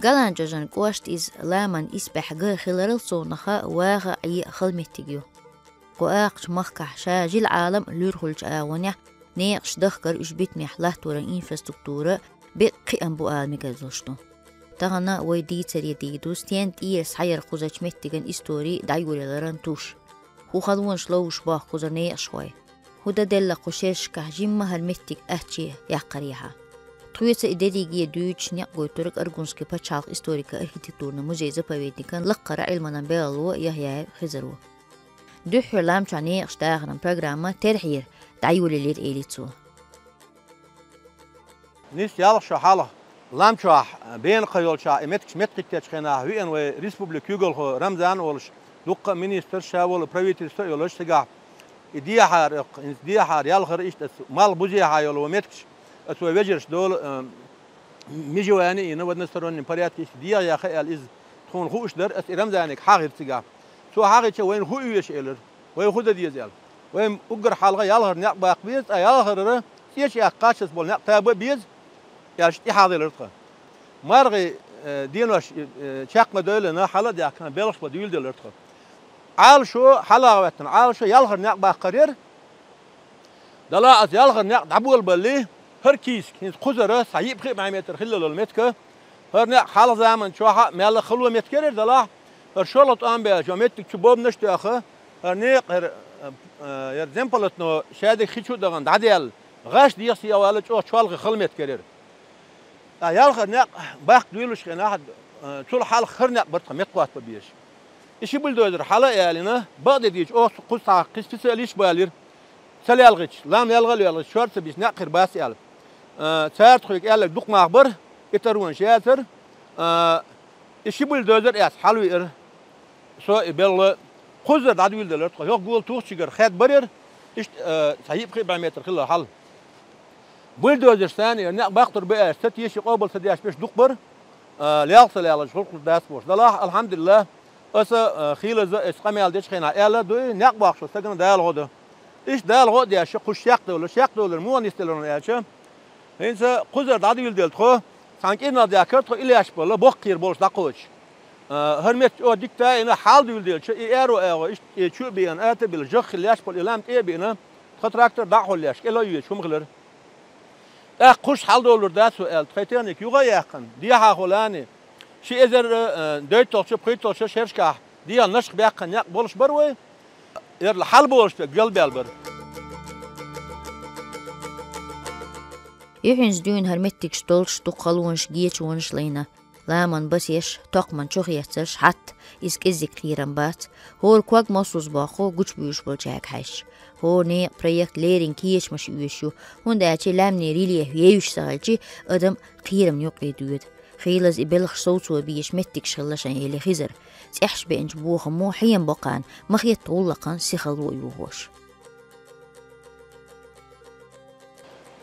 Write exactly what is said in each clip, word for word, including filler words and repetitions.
Галанчожан кӀошт иза ламан исбаьхьа ган хиларал совнаха ваха Ӏе хала меттиг ю. Кху акхача махкахь ша жил Ӏалам луьрхулчу агӀонехь некъаш дахкар уьш битмехь латтаран инфраструктура беккхиам бу ала мегазлуш ду. Тахана вай дийцаре дийду стен тӀера схьаяр кхузачу меттиган истори дӀайолаларан туш. ХӀун халонаш ловш боху кхузара некъашхой? ХӀун дан делла кху шерашкахь жимма хӀара меттиг ачче яккхарехьа? Тхоьца и дерриге дуьйцуш некъ гойтург Аргунский пачхьалкх историко-архитектурный музей-заповедникан лаккхара Ӏилманан белхало Яхьъяев Хизаро. Дуьххьара лам чохь некъаш дахаран программа терхьера дӀайолаелира, элира цо. Нис ялх шо хьалха лам чохь, бена кхайолчохь, и меттигаш меттахӀиттечу хенахь веана вай республикан куьйгалхо Рамзан а волуш, дуккха а министрш, ша волу правительство а йолуш цигахь. И дехьара, хӀинца дехьара ялхара иштта аса малх бузехьа йолу вай меттигаш, аса вай вежарш долу, а, Межевани а йина, в одностороннем порядке иштта дехьа яха аьлла иза тхуна хууш дара, аса и Рамзанега хьахийра цигахь. Цо хьахийча, вайна хӀун оьшу элира, вай хӀун дан деза аьлла. Вайн уггар хьалха ялхара некъ баккха беза, ткъа ялхарара цӀечу яккха кхаччалц болу некъ таба а беза, аьлла тӀехьа хилира тхан. МаргӀи, э, денош, э, чекх ма-девллина, хьала а даьхкина, белхаш бан дуьйладелира тхан. Ӏалашо, хьала а хӀоьттина, Ӏалашо ялхара некъ баккхар яра. Далахь аса ялхара некъ дӀаболабалли, хӀара кийсак, хӀинца кхузара, схьа йиъ-пхиъ бӀе метр хилла йолу меттиг, хӀара некъ хьалха заман чохь а мелла а хало меттиг яра далахь, хӀара шолгӀа тӀом баьлча, меттиг чу бобанаш а тоьхна, хӀара некъ, хӀара, э, э, хӀара земполотно шадерг хи чу а дахана дӀадаьлла, гӀаш дехьа схьавала чӀогӀа чолхе хала меттиг яра. Ткъа ялхара некъ баккха дуьйлучу хенахь, э, цул хьалха хӀара некъ бара тхан меттахӀотта бан безаш. И ши бульдозер хьала а ялийна, бакъдерг дийцича, оха кхуза цхьа кхин специалисташ балийра. Ца лелхича, лам лелха а лоьлхича, шор ца бисча некъ хир бац аьлла. Э, цара тхоьга аьлларг дукха мах бара, и таронаш яцара. Э, и ши бульдозер эцна хьалавеара. Со и белла, кхузара дӀадуьйладелира тхо. ХӀокху гулан тухчигара хед барира, иштта, э, цхьа йиъ-пхиъ бӀе метр хилла хьал. Бульдозерш санна, и некъ баккхур бу аьлча, ца теший, къобал ца деш берш дукха бара, э, лелха ца лелхаш гӀуллакх дац бохуш. Далахь, алхьамдулиллахӀ, аса, э, хийлаза, аса къамел дечу хенахь аьлла а дуй, некъ боккхуш стагана Дала гӀо до. Иштта Дала гӀо а деш, кхуза шекхдовлар, шекхдовлар муха нисделира аьлча, хӀинца кхузара дӀадуьйладелла тхо, цхьана кӀирнах даьккхира тхо, и леш болу боккхийра болуш дӀакхочуш. А, хӀара меттиг чӀогӀа дика а йина, хьалдуьйладелча, и аьрру агӀо, иштта и чу а беана, ата а биллина, жагӀа хилла леш болу и лам тӀе а беана, тхан трактор дӀа а хьулъеш, кӀела а йоьдуш хӀума хилира. ТӀаккха кхуьш хьалдовлур дац со аьлла, тхайн техника юха а яьккхина, дехьа хуьлу, ши эзар, э, дейтталгӀачу, пхийтталгӀачу шерашкахь дегӀан нашха баьккхина некъ болуш бара вай, эрла хьалаболуш берг гелбаьлла бара. Юьхьанца дуьйна хӀара меттигаш долуш дукха халонаш, гечонаш лайна. Ламан басеш, токхаман чухецарш, хьатта иза кӀеззиг кхерам бац. ХӀора ког мосазза боккху гучубуьйлуш болчаьрга хьаьжча. ХӀора некъан проект леррина кечамаш оьшуш ю, хӀунда аьлча лаьмнийн рельеф евзаш ца хилча, адам кхерамна юккъе доьду. Хийлаза и белхаш совцо безаш меттигаш хилла шайн, элира Хизара. ЦӀеххьана беанчу бохамо хьеме боккхана, ма-хетта гӀуллакхан сихалло а юхош.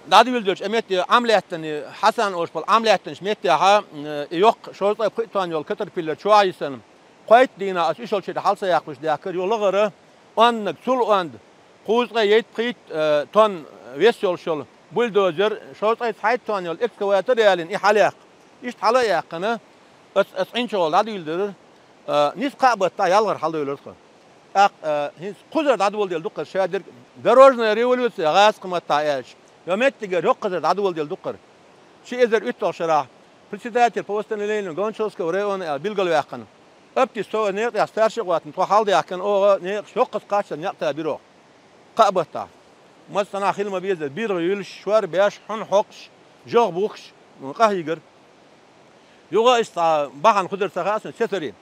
ДӀадуьйладелча, и метте Ӏам лаьттина, Хьасан олуш болу Ӏам лаьттинчу меттехь, э, и йоккха шовзткъе пхиъ тонна йолу катерпиллер чохь а йисина, кхойтта дийнахь аса уьш йолчуьра хьала ца яккхалуш даьккхира, юха лахара онда, цул онда, кхузткъе ейтта-пхийтта, э, тонна вес йолуш йолу бульдозер, шовзткъе цхьайтта тонна йолу экскаватор а ялийна, и хьалаяккха. Иштта хьала а яьккхина, аса, аса Ӏинчу гӀала дӀадуьйладелира, э, нийса кхаа баттахь ялхара хьаладевлира тхо. ТӀаккха, э, хӀинца кхузара дӀадоладелла ду-кх аса шадерг, дорожная революция гӀазкхийн маттахь аьлча, йо меттигера йоккхазара дӀадоладелла ду-кх аса. Ши эзар уьтталгӀачу шарахь председатель по восстановлению Галанчожского района аьлла билгалваьккхина Аптис, со некъа тӀехь старший а хӀоттийна, тхо хьалдаьхкина, оха некъаш йоккхаза кхаччалц некъ табира оха. Кхаа баттахь. Массанхьа хила ма-беззара, биргӀа юьллуш, шор беш, хьун хьокхуш, жагӀа бухкуш, къахьийгара. Юха иштта цхьа бахьана хуьлура ца хаьа суна, цецарий.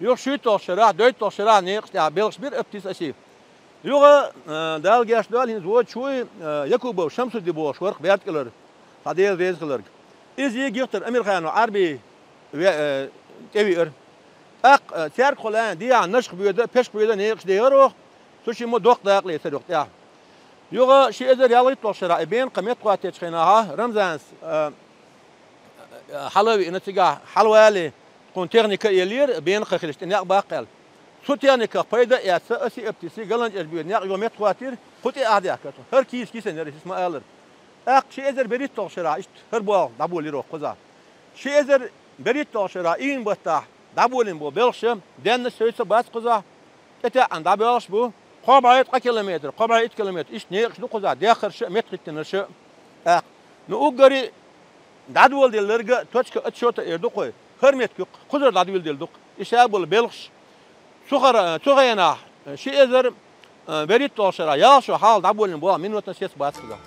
Юха шуьйтталгӀачу шарахь, дейтталгӀачу шарахь некъаш тӀехь белхаш бира Аптис, аса. Юха, э, Дала гечдойла, хӀинца вочу вуй, э, Якубов Шамсудди бохуш вара-кх Бердкъалара, цхьа Дела реза хиларг. Иза и Гихтар Амирханов Ӏарби ве-, э, тӀевиара. ТӀаккха, э, цаьрга хьалха дехьа нашха боьда, пешха боьда некъаш дехара оха, цу шимма доккха дакъа лецира юха тӀехь. Юха ши эзар ялхитталгӀачу шарахь и бена кхаа меттахӀоттечу хенахь Рамзанас, э, хьала а веана, цигахь хьалавалий, тхуна техника а еллера, бена кхаа хилча тӀе некъ баккха аьлла. Цу техниках пайда а эца, оси-оптиси, галанчӀербуьйра некъ йо меттахоттийра, кху тӀе а даьхкар цо. ХӀара кийса кисанера, сиса ма аллара. ТӀаккха ши эзар берхӀитталгӀачу шера иштта хӀара болх дӀаболийра оха кхузахь. Ши эзар берхӀитталгӀачу шера июнь баттахь дӀаболийна болу белхаш денна шовзткъа бац кхузахь, тӀетаьӀӀина дӀабоьлхуш бу. Кхо бӀе ткъа километр, кхо бӀе итт километр иштта некъаш ду кхузахь, даьхарш а, меттахӀиттинарш а. ТӀаккха, ну, уггаре дӀадоладелларг а точка отсчёта эр ду-кх вай. ХӀара меттиг ю-кх, кхузара дӀадоладелла ду-кх. И ша болу белхаш цу хара, цу хенахь, ши эзар, э, берхӀитталгӀачу шера ялх шо хьалха дӀаболийна болх минотана сецна бац кхузахь.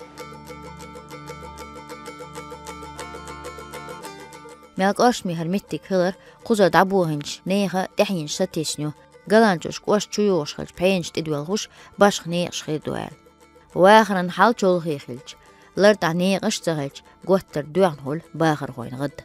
Мел кӀоштаме хӀара меттиг хилар кхузара дӀабохийначу нехан тӀаьхьенаш сатесна ю, галанчоша кӀошт чу йогӀуш хилча пхьенаш тӀедоьлхуш, башха некъаш хир ду аьлла. Вахаран хьал чолхе хилча, лартӀехь некъаш а ца хилча, готтар доьхна хуьлу бахархойн гӀад.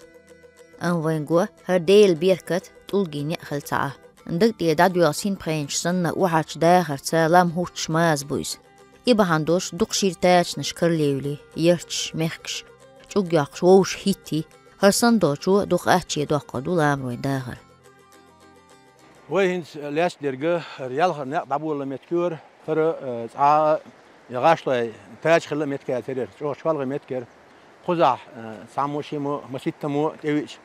Амма вайна го хӀара Делан беркат, тӀулгийн некъ хилла ца Ӏа. Даг тӀера дӀадоьлху синпхенаш санна, охьачу дахарца лам хӀуттуш маза бу иза. И бахьана долуш дукха шира тачанаш карлайевлий, ярташ, мехкаш, чӀуг йоккхуш вовшах хӀиттий, хӀара санна долчо дукха ачче доккхур ду ламаройн дахар. Вай хӀинца лаьцна дерг хӀара ялхара некъ дӀаболалан меттиг ю хӀара. ХӀара, э, цкъа а я гӀашлой тача хилла меттиг яцара хӀара, чӀогӀа чолхе меттиг яра. Кхузахь, э, цхьаммо, шиммо, маситтаммо тӀевеача,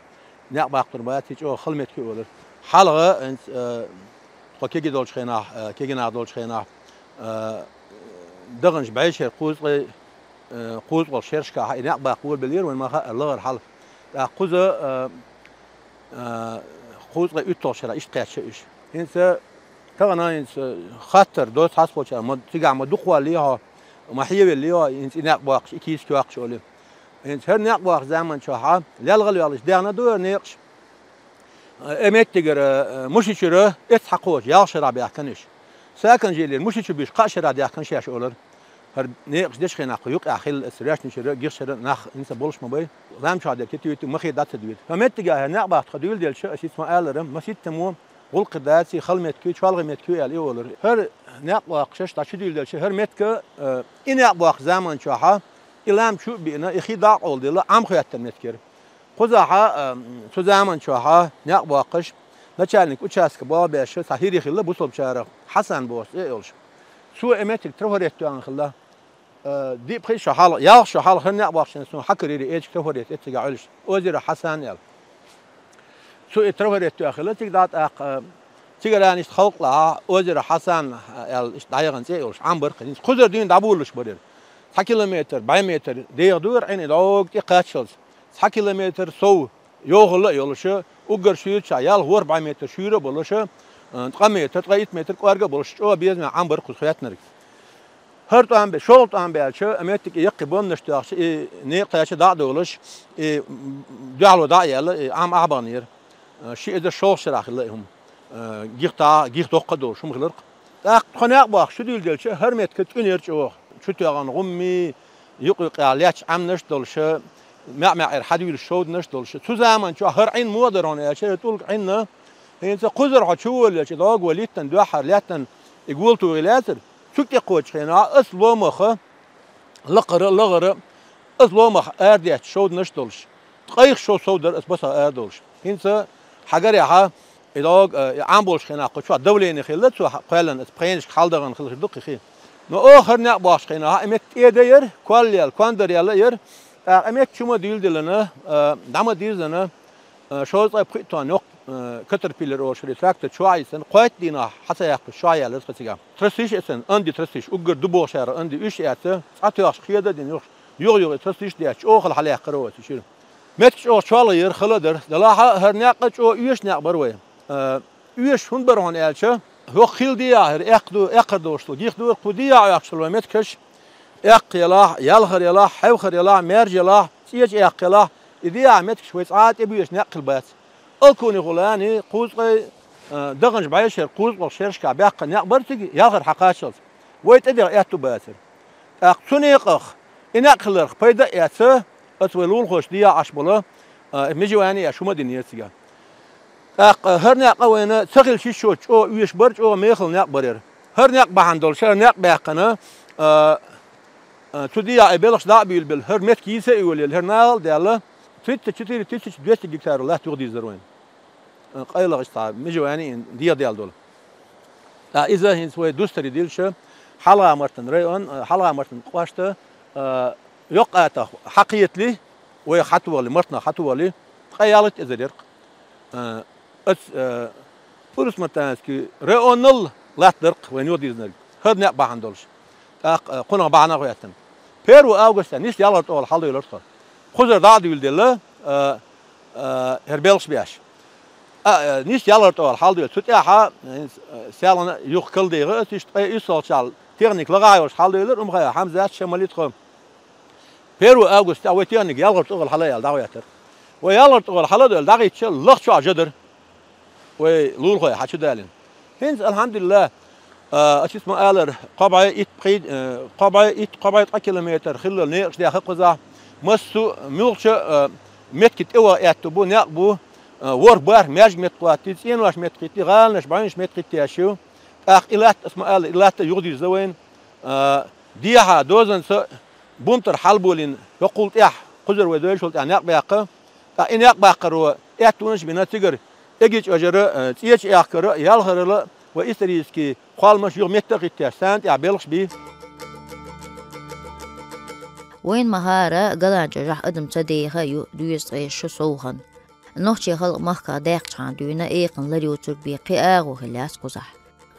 некъ баккхар бац, и чӀогӀа хала меттиг ю олура. Хьалха, хӀинца, э, тхо кегий долчу хенахь, э, кегий нах долчу хенахь, э, даханчу бӀешеран кхузткъе, э, кхузткъалгӀачу шерашкахь и некъ баккха волабелира вайн, ма хаьара, лахара хьал. ТӀаккха кхуза, э, э, кхузткъе уьтталгӀачу шарахь иштта кхаьчна уьш. ХӀинца тахана хӀинца хаттар до цхьаболчара, ма, цигахь ма дукха валлий хьо, ма хьевеллий хьо, хӀинца и некъ боккхуш, и кийсак йоккхуш олий. ХӀинца хӀара некъ боккхучу заман чохь лелхала ваьллачу даьхна ду хӀара некъаш. Э, меттигара, э, Мушичура эцца хьакхочу ялх шарахь баьхкина уьш. Саканжилера Мушичу буьйсу кхаа шарахь даьхкина шаьш олура. ХӀара некъаш дечу хенахь кху юкъахь хилла, аса Раьшничура, Гихчара нах хӀинца болуш ма бай. Ламчохь дерг хӀиттийта, ма хетта дӀа ца дуьйцу. ХӀара меттигехь хӀара некъ баккха дуьйладелча, аса хӀинца ма аллара, маситтаммо, гӀуллакх дац и, хала меттиг ю, чолхе меттиг ю аьлла и олура. ХӀара некъ боккхуш дӀа чу дуьйладелча, хӀара меттиг, э, и некъ боккхучу заман чохь и лам чу а биъна, и хи дӀа а къовладелла, Ӏам хоьттина меттиг яра. Кхузахь, э, цу заман чохь некъ боккхуш, начальник участка болх беш цхьа хӀирий хилла бусалбачарах, Хьасан бохуш цӀе а йолуш. Цо и меттиг трафарет тоьхна хилла. Э, диъ-пхи шо хьалха, ялх шо хьалха хӀара некъ боккхучу хенахь суна хьакарийра эчиг трафарет эццигахь Ӏуьллуш, Озеров Хьасан аьлла. Цо и трафарет тоьхна хилла цига дӀа, тӀаккха, э, цигара иштта халкъ лахь, Озеров Хьасан аьлла, иштта дӀаяхана цӀе а йолуш, Ӏам бара-кх. ХӀинца кхузара дуьйна дӀаболалуш бара хӀара. Цхьа километр, бӀе метр деха ду хӀара Ӏин, и дӀога тӀе кхаччалц. Цхьа километр сов йохалла а йолуша, уггар шуьйрачохь ялх-ворхӀ бӀе метр шуьйра а болуша, э, ткъа метр, ткъе итт метр кӀорга а болуш, чӀогӀа безаме Ӏам бара кхуза хӀоьттинарг. ХӀара тӀом бе-, шолгӀа тӀом баьлча, а меттиг и яккхий боннаш тоьхча, и некъа кхаьча дӀа а долуш, и дуьхьало дӀа а яьлла, и Ӏам ахьа баханера. Э, ши эзар шолгӀа шарахь хилла и хӀума. Э, гихтахь, гих доккха а долуш хӀума хиларх. ТӀаккха тхо некъ боккхуш чу дуьйладелча, хӀара меттиг цӀуьнера чӀогӀа. Чу тоьхна гӀумми, юкъ-юкъехь лаьтташ Ӏаьмнаш а долуша, маьӀ-маьӀӀера хьадуьйлуш шовданаш а долуша. Цу заман чохь хӀара Ӏин муха дара хьуна аьлча, хӀара тӀулг Ӏин, хӀинца кхузара хьо чу волавелча, и дӀога вай литтана дуьххьара лаьттана и гултугӀий лаьцара, цуьнга тӀекхочучу хенахь аса ломаха, лакхара а, лахара а, аса ломах арадетташ шовданаш а долуш, ткъайх шов сов дара аса басах арадолуш. ХӀинца хьагарехьа, и дӀога, э, и Ӏам болчу хенахь кху чохь давление хилла, цо хьа-, кхоьллина, аса пхенашка хьаладахана хилла хир ду-кх и хи. Но оха хӀара некъ боккхучу хенахь и меттиг тӀе а дан яра, коллаелла, кондар яьлла а яра, тӀаккха и меттиг чу ма дуьйладеллина, э, дӀа ма дирзина, э, шовзткъе пхиъ тонн йоккха, э, катерпиллер олуш хир ю, трактор чу а йисина, кхойтта дийнахь хьа ца яьккхича чу а яьллера тхо цигахь. Трассиш а эцна, Анди трассиш, уггар ду бохуш яра Анди, уьш а эцна, цхьа тоьхча кхеда а дина, юха, юха-юха и трассиш а детташ, чӀогӀа хьалаяьккхира оцу чуьра. Меттиг чӀогӀа чолхе яра, хала а дара. Делахь а хӀара некъ а чӀогӀа оьшуш некъ бара вай. Э, оьшуш хӀунда бара хьуна аьлча, хӀокху хилла дехьа хӀара эккха ду, эккхар долуш долу, гих дора, кху дехьа Ӏоьхкуш долу вайн меттигаш, эккха елахь, ялхара елахь, хьевхара елахь, маьржа елахь, цӀечу эккха елахь, и дехьа меттигаш вай цкъа а тӀебоьжуш некъ хилла бац. Алкуни гӀулани кхузткъе, э, даханчу бӀешеран кхузткъалгӀа шерашкахь баьккхина некъ бара цига, ялхара хьакхаччалц. Вай тӀедеха аьтту бацара. ТӀаккха цу некъах, и некъ хиларх пайда а эцна, оцу вай лулахочу дехьа Ӏаш болу, а, межевание а шу ма динера цигахь. ТӀаккха хӀара некъ а вайна ца хилча йиш йоцуш чӀогӀа оьшуш бара, чӀогӀа мехала некъ бара хӀара. ХӀара некъ бахьана долуш, хӀара некъ баьккхина, а, а, цу дехьа и белхаш дӀа а буьйлабелла, хӀара меттиг йийца а йолаелла, хӀара нахала а даьлла, тридцать четыре тысячи двести гектар латта юхадирзира вайна. Къайлаха иштта цхьа межевание а йина, дехадаьлла долу. ТӀаккха иза хӀинца вай дустаре дилча, Хьалха-Мартан район, э, Хьалха-Мартан кӀошта, э, йоккха атах хьакхетале, вай хьатӀаволале, Мартанах хьатӀаволале, ткъаь ялхитта эзар яр-кх. Э, оцу, э, Урус-Мартановский районал латта дара-кх вайна юхадирзинарг, хӀара некъ бахьана долуш. ТӀаккха, э, кхунах бахьана а хӀоьттина. Первого августа нийсса Ялхара тӀехула хьалдевлира тхо. Кхузара дӀа а дуьйладелла, э, э, хӀара белхаш беш. А, э, нийсса Ялхара тӀехула хьалдевлла. Цу тӀехьа, э, э, селхана юха калдеха, ас иштта ткъе уьссалгӀачул техника лагӀа йолуш хьалдевлира, Умхаев Хьамзат, Шамали, тхо. Первого августа вай техника Ялхара тӀехула хьала аьлла дӀахӀоьттира. Вай Ялхара тӀехула хьала а девлла, дӀахӀиттича, лахахь чохь жа дара. Вай лулахой хьан чу далийна. ХӀинца, алхьамдулиллахӀ, а, ас ма аллара, кхо бӀе итт пхи-, э, кхо бӀе итт, кхо бӀе ткъа километр хиллал некъаш даьхна кхузахь. Массо а муьлххачу, э, меттиг тӀе ваха аьтту бу, некъ бу, э, ворхӀ-бархӀ маьждиг меттахӀоттий, цӀенош меттахӀиттий, гӀаланаш, бӀаьвнаш меттахӀиттеш ю. ТӀаккха и латта, ас ма аллара, и латта юхадирзина вайна, э, дехьа дозанца бумтар хьалаболийна, йоккхул тӀехь, кхузара вай девллачул тӀехь некъ баьккха. ТӀаккха и некъ баккхаро аьттонаш а бина цигара, Эгича-Ожара, э, ЦӀечу-Аьхкара, Ялхарала ва исторический кхолламаш юха метта а хӀиттош, царна тӀехь белхаш бий. Вайна ма-хаъара, ГаланчӀожахь адам ца деха а ю доьзткъе шо совгӀатна. Нохчийн халкъ махках даьккхачхьана дуьйна экханна лар йоцург бен кхин агӀо хилла яц кхузахь.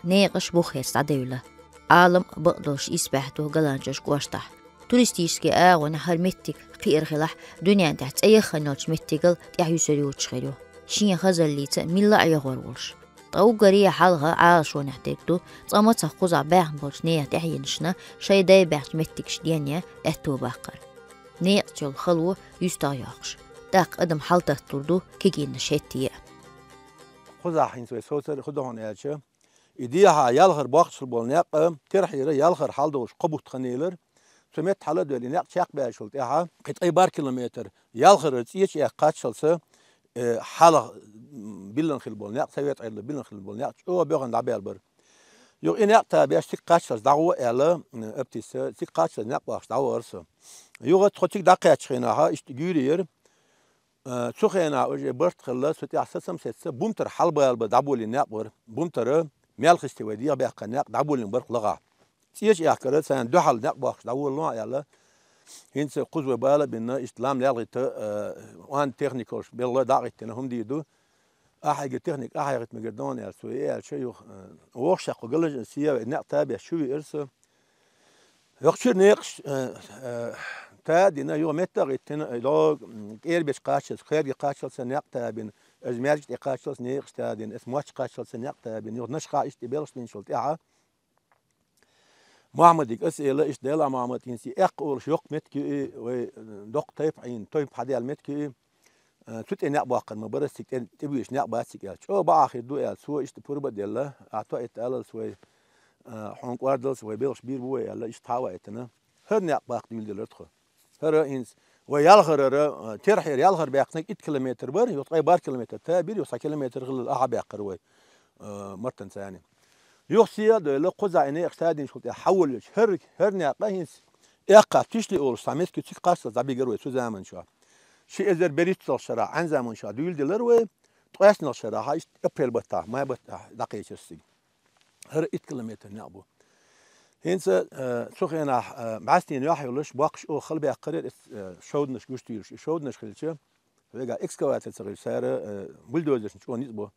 Некъаш бух хьеца дӀадевлла. Ӏалам а бакъдолуш исбаьхьа ду ГаланчӀожа кӀоштахь. Туристический агӀонехь хӀара меттиг кхиар хилахь, дуьнен тӀехь цӀе яххана йолчу меттигал тӀаьхьуьйсур йоцуш хир ю, шен хазаллица милла а ягӀор волуш. Ткъа уггаре а хьалха Ӏалашонехь дерг ду, цкъа мацах кхузахь баьхна болчу нехан тӀаьхьенашна шайн дай баьхначу меттигаш денъян аьтто баккхар. Некъаца йолу хало юьстах йоккхуш, тӀаккха адам хьалтатталур ду кегийнаш хӀетте а. Кхузахь хӀинца вай совцар хӀун ду хьуна аьлча, и дехьа Ялхара боккхачул болу некъ, Терхьера Ялхара хьалдолуш кхо бутт хан елира. Цу метта хьала а девлла, и некъ чекхбаьллачул тӀаьхьа кхин ткъе бархӀ километр Ялхарара ЦӀечу-Аьхка кхаччалца, э, хьалха, м, биллина хилла болу некъ, Совет Ӏедало биллина хилла болу некъ чӀогӀа боьхна дӀабаьлла бара. Юха и некъ табеш цига кхаччалц дӀагӀо аьлла, м, Аптиса, цига кхаччалц некъ бохкуш дӀавахара со. Юха тхо цига дӀакхаьччу хенахь, иштта гуьйре яра. Э, цу хенахь уже барт хилла, цу тӀехь сацам сецна, бумтар хьалабала бан дӀаболийна некъ бара. Бумтара Мелхистий вай дегӀабаьккхина некъ дӀаболийна бара-кх лагӀа. ЦӀечу-Аьхкара царна дуьхьал некъ бохкуш дӀаволало аьлла, хӀинца кхуза вай бала а бина, иштта лам лелхийтта, э, онда техникалш белла дӀа а гӀиттина, хӀума дийр ду. Ахьа хьайга техника, ахьа хьайгӀитта мегар ду хьуна аьлла, цо и аьлча, юха, э, вохуш саккхо галажа сева, и некъ табеш чу веара со. Йоккхачуьра некъаш, э, э, та а дина, юха метта а гӀиттина, э, догӀу, м, кӀербечу кхаччалц, кхерге кхаччалц некъ табина, иза маьждиг тӀе кхаччалц некъаш табина, иза моча кхаччалц некъ табина, юха Нашха иштта и белхаш бинчул тӀаьхьа. Мохьмадига аса эла, иштта Дела Мохьмад хӀинца и Эккха олуш йоккха меттиг ю и, вай, э, доккха тайпа Ӏийна, тайпа хьадаьлла меттиг ю и. Э, цу тӀе некъ боккхур ма бара цига, тӀе, тӀебуьйсуш некъ бац цига аьлла. ЧӀогӀа бакъахьа хир ду аьлла, цо иштта пурба а делла, ахьа тоъийтта алалц вай, э, хьуна кӀордалц вай белхаш бийр бу вай аьлла, иштта хьа а ваийтина. ХӀара некъ баккха дуьйладелира тхо. ХӀара хӀинца вай Ялхарара, э, Терхьера Ялхара баьккхинарг итт километр бара, юха ткъе бархӀ километр та бира, юха цхьа километр хилла ахьа баьккхира вай, э, Мартанца цхьаьна. Юха сел а дойла, кхузахь и некъаш тадинчул тӀаьхьа хьаволавелча, хӀара, хӀара некъа хӀинца Эккха Тишли олуш цхьа меттиг ю, цига кхаччалц дӀабигира вай цу заманчохь. Ши эзар берхӀитталгӀа шарахь, Ӏаьнан заманчохь дуьйладелира вай, ткъоьсналгӀа шарахь, иштта апрель баттахь, май баттахь дӀакхечира цига. ХӀара итт километр некъ бу. ХӀинца, э, цу хенахь, э, бӀаьстенан юьхь йолуш, боккхуш оха хала баьккхира, э, шовданаш гуш туьйлуш. И шовданаш хилча, вегахь экскаватор ца хилча, цара, э, бульдозершна чӀогӀа ницкъ бо.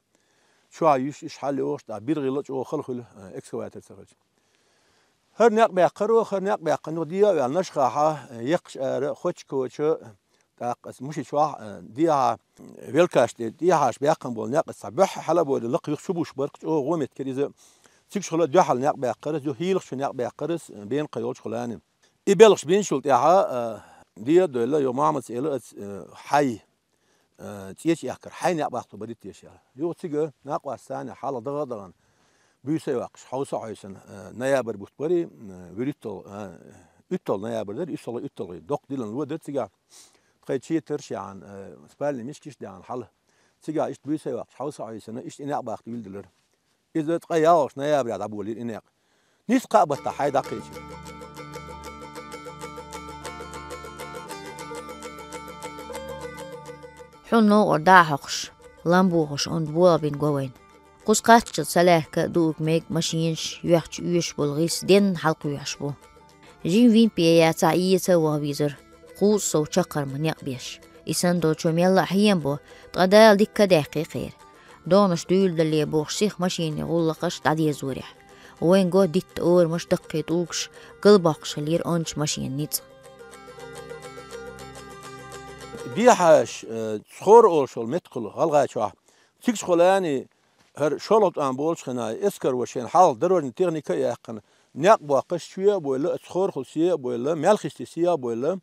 Чохь юьсуш, иштта хьал йохуш, тӀаккха биргӀилла чӀогӀа хала хуьлу, э, экскаватор ца хилча. ХӀара некъ баьккхира, хӀара некъ баьккхина, юха дегӀа а ваьлла, Нашхахь, э, еккхачу ара, Хочковича, тӀаккха аса Мушичохь, э, дегӀа, э, велкаш тӀе, дегӀаш баьккхина болу некъ аса цхьа буьххьа хьала а бовлий, лакха юха чубуш бара-кх, чӀогӀа гӀо меттиг яра иза. Цига чухула дуьхьал некъ баьккхира, юха хӀийлахь чу некъ баьккхира аса, э, Бенакха йолчу хулани. И белхаш бинчул тӀаьхьа, э, дегӀа а дойла, юха Мохьмадца эла аса, э, хьай, э, ЦӀечу-Аьхкара хьай некъ баккха бадита дезаш аьлла. Юха цига накъосташца хьалха дагӀа а дахана, буьйса а йоккхуш, хьовса а хьовсана, э, ноябрь бутт барий, э, вуьрхӀитталгӀа, э, уьтталгӀа ноябрь дара, уьссалгӀа уьтталгӀий, доккха дилан ло дара цигахь. Тхайн четарш а яхьана, э, спальный мешкаш а яхьана хьала. Цигахь иштта буьйса а йоккхуш, хьовса а хьовсана, иштта и некъ баккха дуьйладелира. Иза ткъе ялхалгӀачу ноябрехь дӀаболийра и некъ. Нийсса кхаа баттахь хьай дӀакхечира. Хьуна новкъара дӀа а хьокхуш, лам бохуш онда болх бина го вайна. Кхуза кхаччалца лаьрхӀа а дуга мег машинаш, йоьхча оьшуш болу гӀис денна хьалакхоьхьуш бу. Жима вин пе яцахь, эца а ваха везара, кхузткъа сов чаккхарма некъ беш. И санна долчо мелла а хьем бо, ткъа Дала дикка а даьккхи кхера. ДогӀанаш дуьйладале бохуш сиха машинийн гӀуллакхаш дӀадезорехь, вайн го дитта орамаш, даккхий тӀулгаш, галбоккхуш хиллера онча машенан ницкъ. Дехьаш, э, Цхьора олуш йолу меттиг хуьлу ГӀалгӀайчохь. Цигахула хӀара шолгӀа тӀом болчу хенахь эскаро шайна хьалха дорожни техника а яьккхина, некъ боккхуш чоь а бойла, Цхьорахула сий а бойла, Маьлхишти сий а бойла,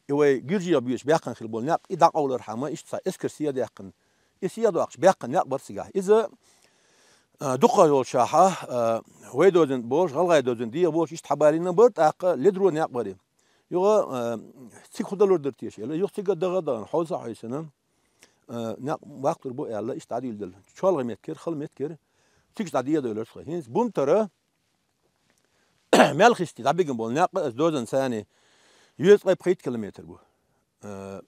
и вай Гуьржехь боьдуш баьккхина хилла болу некъ, и дӀакъовлархьама, иштта цхьа эскар сий а даьккхина. И сий а доккхуш баьккхина некъ бара цигахь. Иза, а, дукха йолчохь, а, вай дозина болуш, гӀалгӀай дозина дехьа болуш, иштта хьабалийна бара, тӀаккха ледара некъ бара. Юха, а, цига хӀун далур дара теша аьлла, юха цига даха а дахана, хьовса а хьовсина, а, некъ баккхалур бу аьлла, иштта дӀадуьйладелла. ЧолгӀа меттигера, хала меттигера, цига дӀадедойлура тхо. ХӀинца Бумтара Маьлхишти дӀабигина болу некъ, аса дозанна царна, дезткъе пхийтта километр бу. Э,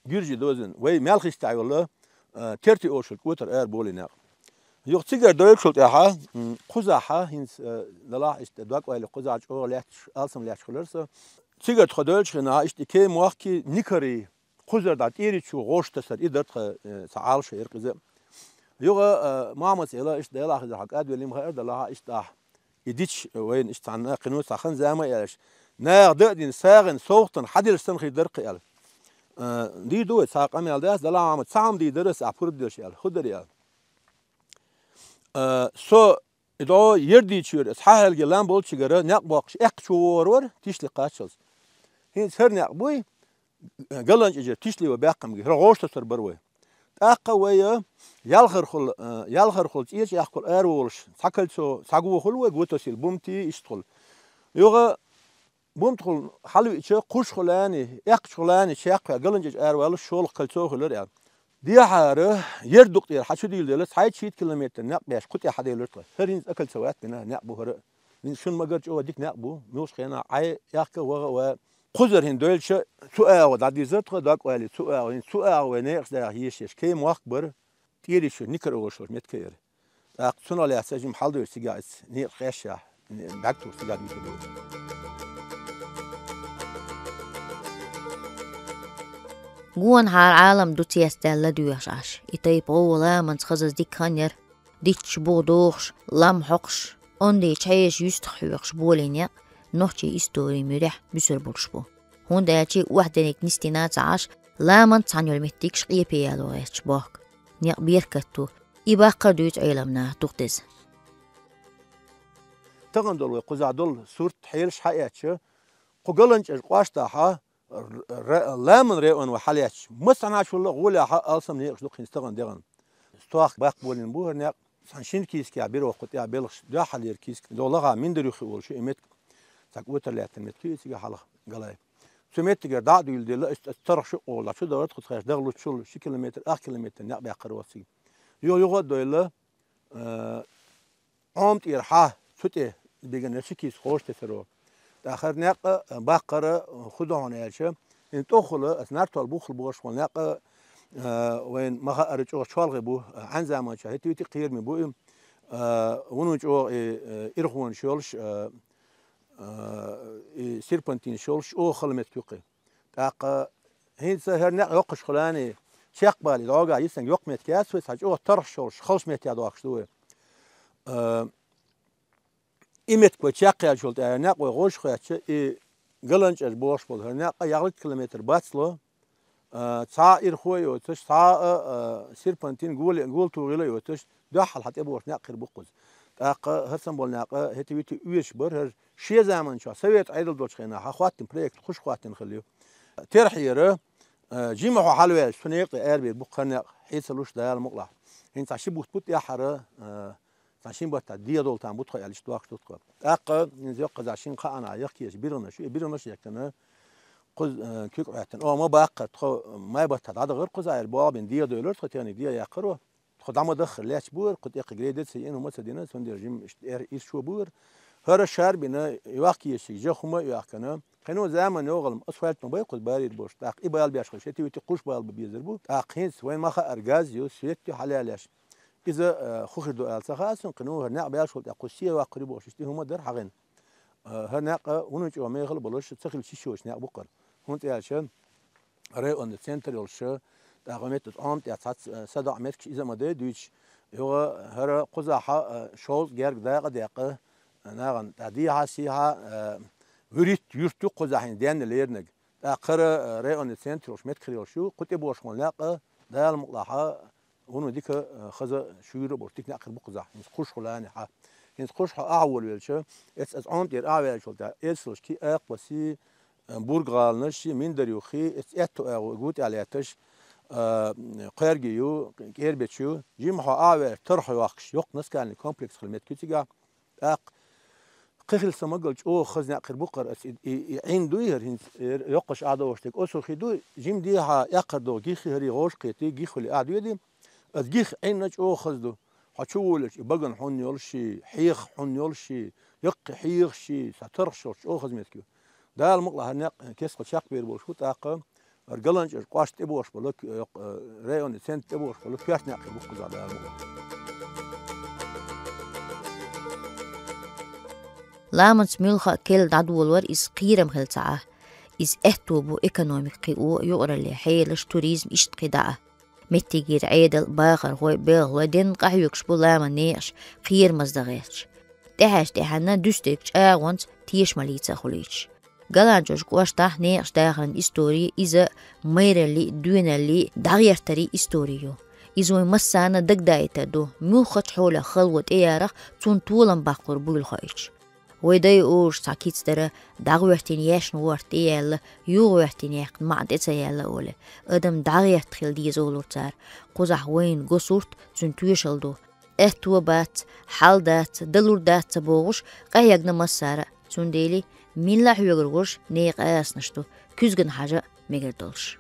Гуьржийн дозанна, вай Маьлхишти йолу, э, Терти олуш йолу кӀотар ара болу некъ. Юха цигара дойлучул тӀаьхьа, м, кхузахь, хӀинца, э, далахь иштта дог-ойла кхузахь чӀогӀа лаьтташ, алсам лаьтташ хуьлура со. Цигара тхо дойлучу хенахь, иштта и Кеман мохк, Никарий, кхузара дӀа тӀеричу гӀош тасар, и дара тхан, э, цхьа Ӏалашо яра иза. Юха, э, Мохьмада элира, иштта Делахь иза хьан кӀадвелла ма хаьара, далахь иштта ахь и дича, вайна иштта цхьана кхин цхьа хан-зама а яьлча, наха дан а дина, сагӀина, совгӀатана хьаделлачу санна хир дара-кх аьлла. Э, дийр ду вай, цхьа къамел дац, далахь Мохьмад, цхьа хӀума дийр дара аса, ахь пурба делча аьлла. ХӀун дара аьлла. Э, со и дӀо Ярдичуьра, аса хьахьелге лам болчуьнгара некъ боккхуш аьккхачу вогӀур вара, тишли кхаччалц. ХӀинца хӀара некъ буй, ГаланчӀожара тишли вай баьккхинарг, хӀара гӀош тасар бара вай. ТӀаккха вай, э, Ялхархула, э, Ялхархула, ЦӀечу Яхкула араволуш, цхьа кольцо, цхьа го хуьлу вай, го тасийла, Бумти иштта хуьлу. Юха Бумтахула хьалавеъча, кхушхулани, эккхачхулани чекхваьлла, ГаланчӀожа араваьлла, шолгӀа кольцо хуьлура аьлла. Дехьара Ярдукъ тӀера хьан чу дийла делла, цхьайтта-шийтта километр некъ беш, кху тӀе хьан делира тхо. ХӀара хӀинца а кольцо ваьтта бина некъ бу хӀара. ХӀинца шуна ма-гарра чӀогӀа дика некъ бу, муьлхачу хенахь Ӏай, аьхка а, ваха а ван. Кхузара хӀинца дойлуча, цу агӀо дӀадирзира тхо, дог-ойла, цу агӀо, хӀинца цу агӀо вай некъаш даха езаш еш, Кеман мохк бара, тӀеричу Никарий олуш йолчу меттиге яра. ТӀаккха цунах лаьцна жима хьалдоьжу цигахь иза, некъаш къешшехь, бӀаьрг тухуш цигахь дуьйцур ду. Гонахьара Ӏалам ду цецдаьлла доьхуш Ӏаш, и тайпа гӀовгӀа ламанца хазаза дика хан яра. Дитташ буха дохуш, лам хьокхуш, онда чхьежаш юьстах хьоькхуш болийна некъ нохчийн историн муьрехь буьсур болуш бу. ХӀунда аьлча охьадерриг нисдина а ца Ӏаш, ламанца цхьаьна йолу меттигаш къепе яло гӀерташ бохку. Некъ беркат ду, и баккхар а дуьйцу Ӏеламнаха дукха деза. Тахана долу вай кхузахь долу сурт, хьелаш хьаэцча, кху ГаланчӀожа кӀоштахь, р-, р-, ламан район вай хьалаьцча, массанхьа а чулла гӀолехь алсам некъаш ду-кх хӀинца тахана дегӀана. Стохка баккха болийна бу хӀара некъ, цхьана шина кийсакехь бира вай кху тӀехь белхаш, дуьххьарлера кийсак, догӀу лахахь Миндар-Юххе олуш ю и меттиг, цхьа кӀотар лаьттина меттиг ю и цигахь хьалха, галай. Цу меттигара дӀа а дуьйладелла, иштта тарх шу къола чу дара тхо, цхьаьш дагӀлуччул ши километр, ах километр некъ баьккхира вай цига. Юха юха а дойлла, э, Ӏома тӀера хьа, цу тӀе бигина ши кийсак гӀош тесаро. ТӀаккха хӀара некъ а баккхар а хӀун ду хьуна аьлча, хӀинца тӀехула, аса Нартол буххула бохуш болу некъ а, а, вайна ма-хаъара чӀогӀа чолхе бу, а, хӀара заманчохь хӀетте-витте кхераме бу и, а, вуно чӀогӀа и, а, ирхонаш йолуш, а, а, и серпантинаш йолуш чӀогӀа хала меттиг ю-кх и. ТӀаккха хӀинца хӀара некъ йоккхуш хилани, чекхбале дӀогахь йисанга йоккха меттиг яц вай, цхьа чӀогӀа тархаш йолуш, халш меттиг дохуш ду вай. А, и меттиг вай чекхъяьллачул тӀаьхьа некъ вай гӀош хоьттича, и ГаланчӀожа бохуш болу хӀара некъ а ягӀлитта километр бацло, а, цхьа а ирхо а йоцуш, цхьа а, а, серпантин гула, гула тухийла а йоцуш, дуьххьал хьан тӀебогӀуш некъ хир бу кхуза. ТӀаккха хӀара санна болу некъ хӀетте-витте оьшуш бара, хӀара шен заманчохь совет Ӏедал долчу хенахь хьан хӀоттийна проект, кхуш хӀоттийна хилла ю. Терхьера, а, жима хьо хьалаваьлча, цу некъа тӀе арабер бу-кх хӀара некъ, хьийцалуш Дала мукълахь. ХӀинца цхьа ши бутт бу тӀаьххьара, а, цхьа шина баттахь дедолу там бу тхо аьлла, иштта дохуш ду тхо. ТӀаккха хӀинца йоккхаза шина кхаанахь яхкеша биргӀанаш ю, и биргӀанаш а яьккхина, кхуза, а, куьг Ӏоьттина. Оха ма баккхара, тхо май баттахь дӀадахара кхузахь, эр болх бина дедойлура тхо, техника де яьккхара. Тхо дӀа ма даххара лаьтташ бу хӀара, кху тӀе кхин грейдер ца йина, хӀума ца дина, цундела жима иштта эр ирчо бу хӀара. ХӀара шарбина, йохкийша жа хӀума а йоьхкина. Кхин заман йогӀалма асфальт ма бай кхуза барийр болуш. ТӀаккха и бала беш хилча, хӀетте-витте кхуш бала бан безар бу. ТӀаккха хӀинца вайна ма-хаъара газ ю, свет ю хьалаьллеш. Иза, э, хӀун хир ду аьлла ца хаьа цунна, кхы ну хӀара наькъ баьлчул тӀехьа кху се ваккхарий бохуш, иштта хӀума дар хьагӀина. Э, хӀара наькъ вуно чӀогӀа мехала болуш, ца хилча йиш йолаш наькъ бу-кх хӀара. ХӀунда аьлча, районный центр йолуш, тӀаккха метта Ӏома тӀехь цхьацца, э, садаӀа меттигаш иза ма дай дуьйцуш, юха хӀара кхузахь, э, шовзткъа герга дакъа а даьккха, э, нахана тӀаккха дехьа-сехьа, э, вуьрхӀитта юрт ю кхузахь хӀинца денна леринарг. ТӀаккха хӀара, э, районный центр йолуш меттиг хир йолуш ю, кху тӀебоьлхуш болу наькъ, Дала мукъалахь, вуно дика, э, хаза шуьйра а болуш, дика наькъ хир бу кхузахь, хӀинца кхуьш хьо лаьнехь. ХӀинца кхуьш хьо ахьа волавелча, эцу аса Ӏома тӀера ахьа ваьллачул тӀехьа, Эсалашкий, Акхбасий, э, Бург-гӀаланашший, Миндар-Юххий, эцу аьтту агӀо гу тӀехь лаьтташ, э, Кхоьрги ю, КӀербечу ю, жимма хьо ахьа ваьлча, тархьа йохкуш, йоккха наскальный комплекс хила меттиг ю цигахь. ТӀаккха кхин хила сан магалла чӀогӀа хаза наькъ хир бу-кх хӀара, аса и, и, и Ӏин дуй хӀара хӀинца, э, йоккхуш Ӏа догӀуш дерг, осал хи дуй, жима дехьа яккхар догӀу гиххий хӀарий гӀовш кхетий, гиххули Ӏа доьдий, аса гих Ӏинна чӀогӀа хаза ду. Хьо чу волавелча, и багана хьунна йолушший, хьеха хьунна йолушший, яккхий хьехашший, цхьа тархаш йолуш чӀогӀа хаза меттиг ю. Дала мукъалахь хӀара наькъ кескал чекхбер болуш бу, тӀаккха хӀара Галанчожа кӀошта тӀебоьлхуш болу, э, районный центр тӀебоьлхуш болу коьрта наькъ хир бу кхузахь Дала мукъалахь. Ламанца муьлхха а керла дӀадолор иза кхерам хила ца Ӏа. Иза аьтто бу экономика кхио, юкъараллин хьелаш, туризм, иштта кхидӀа а. Меттигера Ӏедал, бахархой, белхалой денна къахьоьгуш бу ламан некъаш, кхерамаза дан гӀерташ. ТӀехьаьш тӀехьенна дуьстург чӀагӀонца тешамаллица а хуьлуьйтуш. Галанчожа кӀоштахь некъаш дахаран истори иза майраллий, доьналлий, дӀагӀертарий истори ю. Иза вайн массарна дагадаийтар ду, муьлххачу хьолехь халло тӀеярах, цунна толам баккхур буйла хоуьйтуш. Вай дай олуш цхьа кица дара, дӀагӀоьртина ешна ворта тӀеяьлла, юхагӀоьртина яьккхина маӀан тӀе ца яьлла олий. Адам дӀагӀерта хила деза олура цара. Кхузахь вайна го сурт, цуьнан тоьшалла ду. Аьтто бац, хьал дац, далур дац ца бохуш, къахьегна массара а. Цундела милла а хьоьгур гуш некъан асанаш ду, куьзгана хьажа а мегар долуш.